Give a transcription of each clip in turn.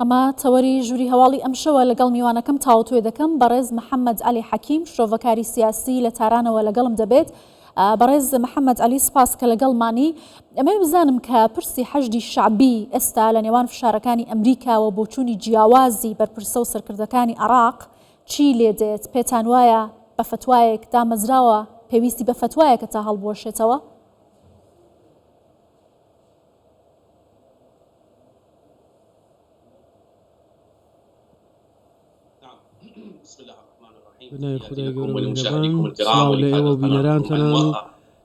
ئەمە تەوەری ژووری هەواڵی ئەمشەوە لەگەڵ میوانەکەم تاوتوێ دەکەم، بەڕێز محەمەد عەلی حەکیم شرۆڤەکاری سیاسی لە تارانەوە لەگەڵم دەبێت. بەڕێز محەمەد عەلی سپاس کە لەگەڵمانی. ئەمەوێ بزانم کە پرسی حەشدی شەعبی ئێستا لە نێوان فشارەکانی ئەمریکاوە بۆچوونی جیاوازی بەرپرسە و سەرکردەکانی عێراق چی لێ دێت؟ پێتان وایە بە فەتوایەک دامەزراوە پێویستی بە فەتوایەکە تا هەڵبوەشێتەوە؟ بەناوی خودای گەورە و میهرەبان سڵاو لە ئێوە و بینەرانتان و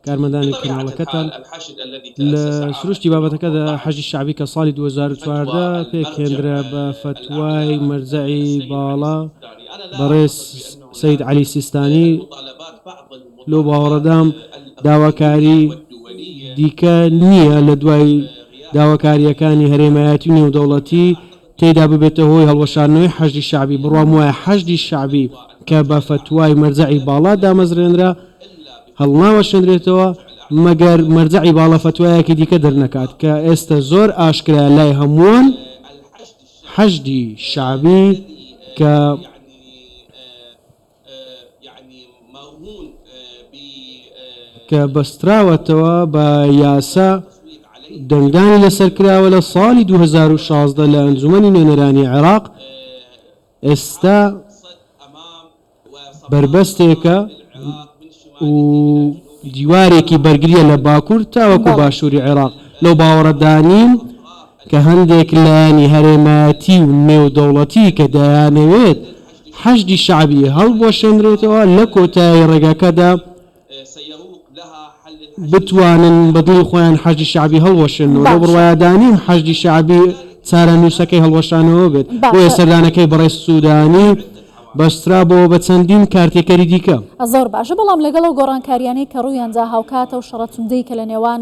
کارمەندانی کەناڵەکەتان. لە سروشتی بابەتەکەدا حەشدی شەعبی کە ساڵی 2014 پێکهێنرا بە فەتوای مەرجەعی باڵا بەڕێز سەید عەلی سیستانی لەو باوەڕەدام داواکاری دیکە نییە لە دوای داواکارییەکانی هەرێمایەتی و نێودەوڵەتی تێیدا ببێتە هۆی هەڵوەشاندنەوەی حەشدی شەعبی، بڕوام وایە حەشدی شەعبی کە بە فەتوای مەرجەعی باڵا دامەزرێنرا هەڵناوەشێنرێتەوە مەگەر مەرجەعی باڵا فەتوایەکی دیکە دەرنەکات کە ئێستە زۆر ئاشکرایە لای هەمووان حەشدی شەعبی کە کە بەستراوەتەوە بە یاسا دەنگدانی لەسەر کراوە لە ساڵی 2016 لە ئەنجومەنی نوێنەرانی عێراق، ئێستا بەربەستێکە و دیوارێکی بەرگرییە لە باکوور تاوەکو باشووری عێراق، لەو باوەڕەدانیم کە هەندێک لایەنی هەرێمایەتی و نێودەوڵەتی کە دەیانەوێت حەشدی شەعبی هەڵبوەشێنرێتەوە لە کۆتایی ڕێگاکەدا بتوانن بە دڵی خۆیان حەشدی شەعبی هەڵوەشێننەوە، لەو باشە. بڕوایەدانیم حەشدی شەعبی چارەنووسەکەی هەڵوەشانەوە بێت، بۆیە باشە. سەردانەکەی بەڕێز سوودانی بەسترابۆوە بە چەندین کارتێکەری دیکە. زۆر باشە، بەڵام لەگەڵ ئەو گۆڕانکاریانەی کە ڕوویاندا هاوکات ئەو شەڕە توندەی کە لە نێوان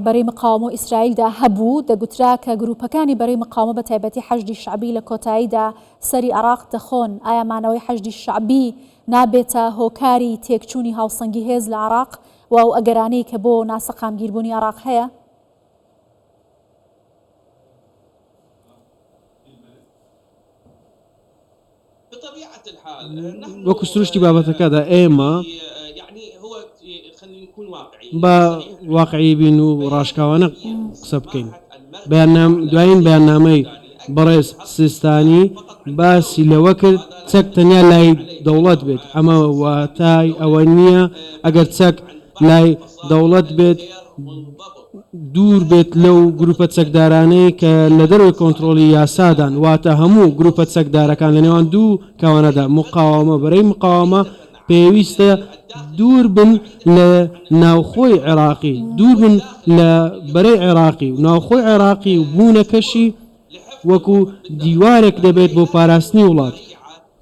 بەرەی مقاوەمە و ئیسرائیلدا هەبوو، دەگوترا کە گرووپەکانی بەرەی مقاوەمە بە تایبەتی حەشدی شەعبی لە کۆتاییدا سەری عێراق دەخۆن، ئایا مانەوەی حەشدی شەعبی نابێتە هۆکاری تێکچوونی هاوسەنگی هێز لە عێراق و ئەو ئەگەرانەی کە بۆ ناسەقامگیربوونی عێراق هەیە؟ وەکو سروشتی بابەتەکەدا ئێمە با واقعی بین و ڕاشکاوانە قسە بکەین. بەیاننام دوایین بەیاننامەی بەڕێز سیستانی باسی لەوە کرد چەک تەنیا لای دەوڵەت بێت، ئەمە واتای ئەوە نییە ئەگەر چەک لای دەوڵەت بێت دوور بێت لەو گروپە چەکدارانەی کە لە دەرەوەی کۆنترۆڵی یاسادان، واتە هەموو گروپە چەکدارەکان لە نێوان دوو کەوانەدا، مقاوەمە، بەرەی مقاوەمە، پێویستە دوور بن لە ناوخۆی عێراقی، دوور بن لە بەرەی عێراقی و ناوخۆی عێراقی و بوونەکەشی وەکو دیوارێک دەبێت بۆ پاراستنی وڵات،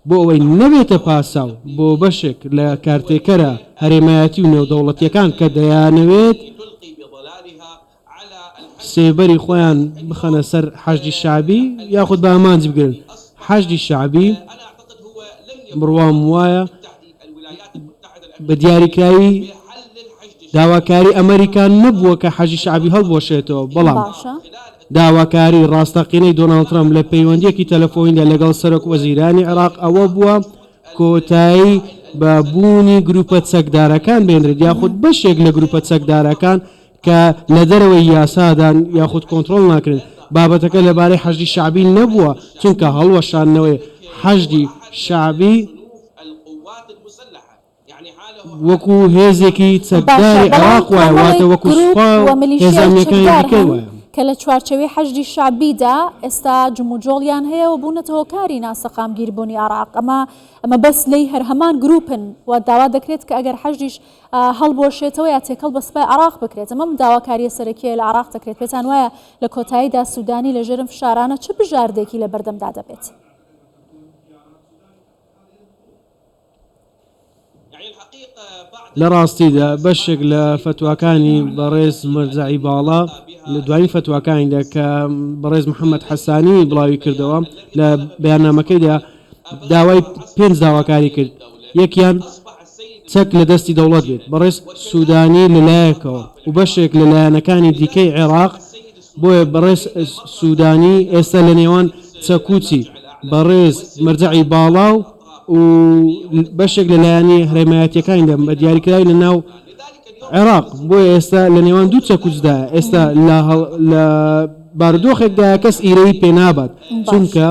بۆ ئەوەی نەبێتە پاساو بۆ بەشێک لە کارتێکەرە هەرێمایەتی و نێودەوڵەتییەکان کە دەیانەوێت سێبەری خۆیان بخەنە سەر حەشدی شەعبی یاخود بە ئامانج بگرن حەشدی شەعبی، بڕوام وایە بە دیاریکراوی داواکاری ئەمەریکا نەبووە کە حەشدی شەعبی هەڵبوەشێتەوە، بەڵام باشە. داواکاری ڕاستەقینەی دۆناڵد ترەمپ لە پەیوەندییەکی تەلەفۆنیدا لەگەڵ سەرۆک وەزیرانی عێراق ئەوە بووە کۆتایی بە بوونی گروپە چەکدارەکان بهێنرێت یاخود بەشێک لە گروپە چەکدارەکان کە لە دەرەوەی یاسادان یاخود کۆنترۆڵ ناکرێن، بابەتەکە لەبارەی حەشدی شەعبی نەبووە، چونکە هەڵوەشاندنەوەی حەشدی شەعبی وەکو هێزێکی باشە چەکداری بەڵام عێراق وایە، واتە کۆمەڵێک وەکو گروپ سوپا و و میلیشیای هێزە ئەمنییەکانی چەکدار دیکە هەن وایە. کە لە چوارچێوەی حەشدی شەعبیدا ئێستا جموجۆڵیان هەیە و بوونەتە هۆکاری ناسەقامگیربوونی عێراق، ئەمە مەبەست لێی هەر هەمان گروپن و داوا دەکرێت کە ئەگەر حەشدیش هەڵبوەشێتەوە یا تێکەڵ بە سوپای عێراق بکرێت، ئەمە داواکارییە سەرەکییە لە عێراق دەکرێت، پێتان وایە لە کۆتاییدا سودانی لەژێر ئەم فشارانە چ بژاردێکی لەبەردەمدا دەبێت؟ لە ڕاستیدا بەشێک لە فەتواکانی بەڕێز مەرجەعی باڵا لە دوایین فەتواکانیدا کە بەڕێز محەممەد حەسانی بڵاوی کردەوە لە بەیاننامەکەیدا داوای پێنج داواکاری کرد یەکیان چەک لە دەستی دەوڵەت بێت بەڕێز سوودانی لەلایەکەوە و بەشێک لە لایەنەکانی دیکەی عێراق بۆیە بەڕێز سوودانی ئێستا لە نێوان. چەکوچی بەڕێز مەرجەعی باڵا و بەشێک لە لایەنی هەرێمایەتیەکانی لە بە دیاریکراوی لە ناو عێراق بۆیە ئێستا لە نێوان دوو چەکوچدایە ئێستا لە بارودۆخێکدایە کەس ئیرەیی پێ نابات چونکە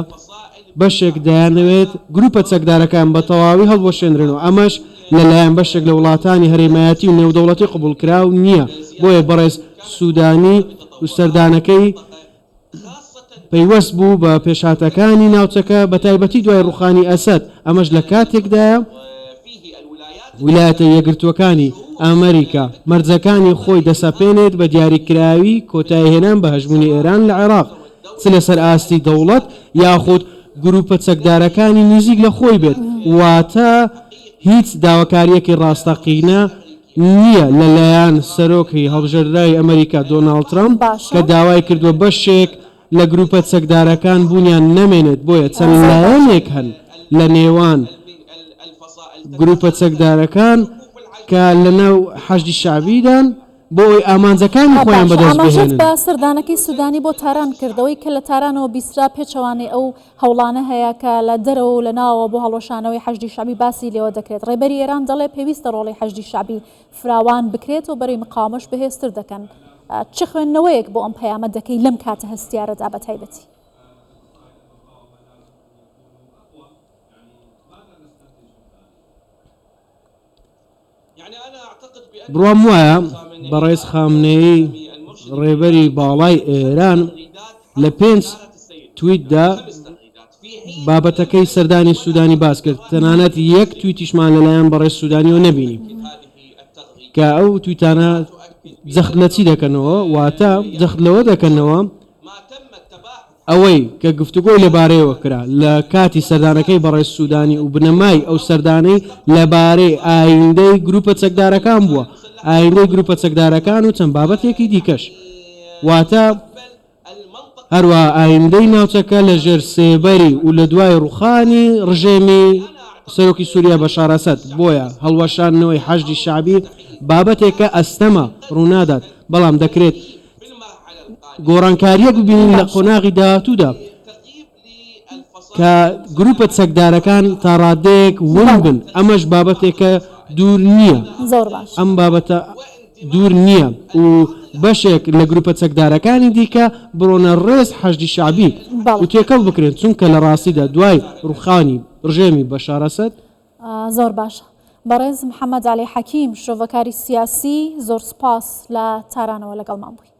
بەشێک دەیانەوێت گروپە چەکدارەکان بە تەواوی هەڵبوەشێنرێنەوە ئەمەش لەلایەن بەشێک لە وڵاتانی هەرێمایەتی و نێودەوڵەتی قبوڵکراو نییە بۆیە بەڕێز سودانی و سەردانەکەی پەیوەست بوو بە پێشهاتەکانی ناوچەکە، بەتایبەتی دوای ڕووخانی ئەسەد، ئەمەش لە کاتێکدایە ویلایەتە یەکگرتووەکانی ئەمریکا مەرجەکانی خۆی دەسەپێنێت بە دیاریکراوی کۆتاییهێنان بە هەژموونی ئێران لە عێراق، چ لەسەر ئاستی دەوڵەت یاخود گرووپە چەکدارەکانی نزیک لە خۆی بێت، واتە هیچ داواکارییەکی ڕاستەقینە نییە لەلایەن سەرۆکی هەڵبژێردراوی ئەمەریکا دۆناڵد ترەمپ باشە. کە داوای کردووە بەشێک لە گروپە چەکدارەکان بوونیان نەمێنێت بۆیە چەند زۆر باشە. لایەنێک هەن لە نێوان گروپە چەکدارەکان کە لەناو حەشدی شەعبیدان بۆ ئەوەی ئامانجەکانی خۆیان باشە بەدەست ئاماژەت بهێنن. بە سەردانەکەی سودانی بۆ تاران کرد ئەوەی کە لە تارانەوە بیسترا پێچەوانەی ئەو هەوڵانە هەیە کە لە دەرەوە و لە ناوەوە بۆ هەڵوەشانەوەی حەشدی شەعبی باسی لێوە دەکرێت. ڕێبەری ئێران دەڵێ پێویستە ڕۆڵی حەشدی شەعبی فراوان بکرێت و بەرەی مقاوەمەش بەهێزتر دەکەن. چ خوێندنەوەیەک بۆ ئەم پەیامە دەکەی لەم کاتە هەستیارەدا بە تایبەتی؟ بڕوام وایە بەڕێز خامنەیی ڕێبەری باڵای ئێران لە پێنج تویتدا بابەتەکەی سەردانی سوودانی باس کرد، تەنانەت یەک تویتیشمان لەلایەن بەڕێز سوودانیەوە نەبینی کە ئەو تویتانە جەخت لە چی دەکەنەوە، واتە جەخت لەوە دەکەنەوە ئەوەی کە گفتوگۆی لەبارەیەوە کرا لە کاتی سەردانەکەی بەڕێز سوودانی و بنەمای ئەو سەردانەی لەبارەی ئایندەی گروپە چەکدارەکان بووە، ئایندەی گروپە چەکدارەکان و چەند بابەتێکی دیکەش. واتە هەروەها ئایندەی ناوچەکە لە ژێر سێبەری و لە دوای ڕوخانی ڕژێمی سەرۆکی سووریا بەشار ئەسەد، بۆیە هەڵوەشاندنەوەی حەشدی شەعبی بابەتێکە ئەستەمە ڕوونادات، بەڵام دەکرێت گۆڕانکارییەک ببینین لە باشە. قۆناغی داهاتوودا کە گروپە چەکدارەکان تا ڕادەیەک ون بەڵێ. بن، ئەمەش بابەتێکە دوور نییە، زۆر باشە. ئەم بابەتە دوور نییە و بەشێک لە گروپە چەکدارەکانی دیکە بڕۆنە ڕێز حەشدی شەعبی و بەڵێ. تێکەڵ بکرێن، چونکە لە ڕاستیدا دوای ڕوخانی ڕژێمی بەشار ئەسەد، زۆر باشە بەڕێز محەمەد عەلی حەکیم شرۆڤەکاری سیاسی زۆر سوپاس لە تارانەوە لەگەڵمان بووی.